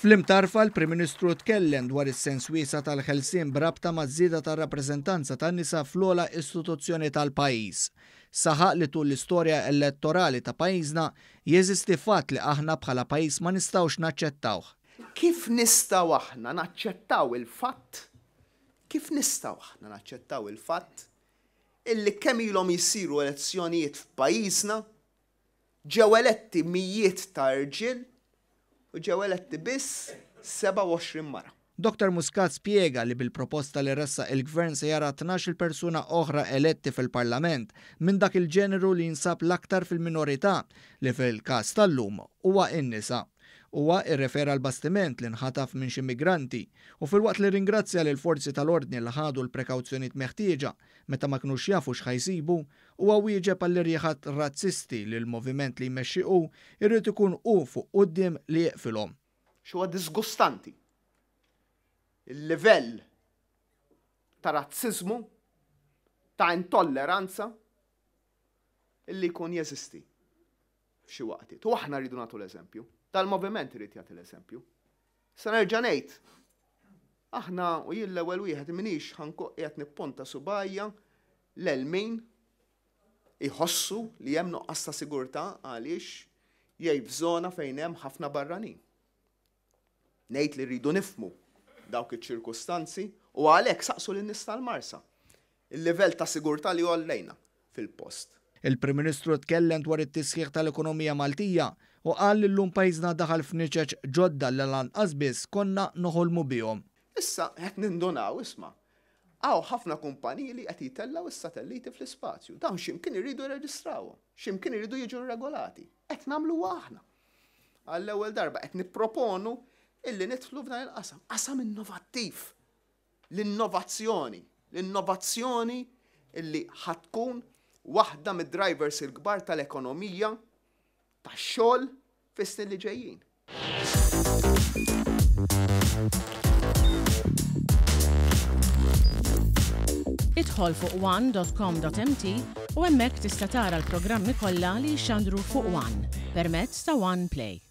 Fl-Imtarfa l-Prim Ministru tkellem dwar is-sens wiesa' tal-ħelsien b'rabta maż-żieda tar-rappreżentanza tan-nisa fl-ogħla istituzzjoni tal-pajjiż. Saħaq li tul l-istorja elettorali ta' pajjiżna jeżisti fatt li aħna bħala pajjiż ma nistgħux naċċettawh. Kif nistgħu aħna naċċettaw il-fatt, kif nistgħu aħna naċċettaw il-fatt illi kemm ilhom jsiru elezzjonijiet f'pajjiżna Ġew eletti mijiet ta' rġiel u ġew eletti biss 27 mara. Dottor Muscat spjega li bil-proposta li ressaq il-Gvern se jara 12-il persuna oħra eletti fil-Parlament minn dak il-ġeneru li jinsab l-aktar fil-minorità li fil-każ tal-lum huwa n-nisa. Huwa irrefera għall-bastiment li nħataf minn xi migranti u filwaqt li rringrazzja lill-forzi tal-ordni li ħadu l-prekawzjonijiet meħtieġa meta ma kinux jafu x'ħa jsibu, Huwa wieġeb għall-irjieħat razzisti li l-moviment li jmexxi hu jrid ikun hu fuq quddiem li jieqfilhom. X'huwa diżgustanti l-livell ta' razziżmu, ta' intolleranza li jkun jeżisti f'xi waqtiet. U aħna rridu nagħtu l-eżempju. Dal-moviment irid jagħti l-eżempju. Se nerġa' ngħid, aħna u jien l-ewwel wieħed m'iniex ħa nkun qiegħed nipponta subgħajja lil min iħossu li hemm nuqqas ta' sigurtà għaliex jgħid f'żona fejn hemm ħafna barranin. Ngħid li rridu nifhmu dawk iċ-ċirkustanzi u għalhekk saqsu lin-nies tal-Marsa il-livell ta' sigurtà li għollejna fil-post. Il-Prim Ministru tkellem dwar it-tisħiħ tal-ekonomija Maltija u qal li llum pajjiżna daħal f'niċeċ ġodda li lanqas biss konna noħolmu bihom. Issa qed nindunaw, isma', hawn ħafna kumpaniji li qed jtellgħu s-satelliti fl-ispazju. Dawn x'imkien iridu jirreġistrawhom, x'imkien iridu jiġu rregolati. Qed nagħmluha aħna. Għall-ewwel darba qed nipproponu illi nidħlu f'dan il-qasam, qasam innovattiv. L-innovazzjoni, l-innovazzjoni illi ħa tkun waħda mid-drivers il-kbar tal-ekonomija tax-xogħol fis-snin li ġejjin. Idħol fuq one.com.mt u hemmhekk tista' tara l-programmi kollha li jixxandru fuq One permezz ta' One Play.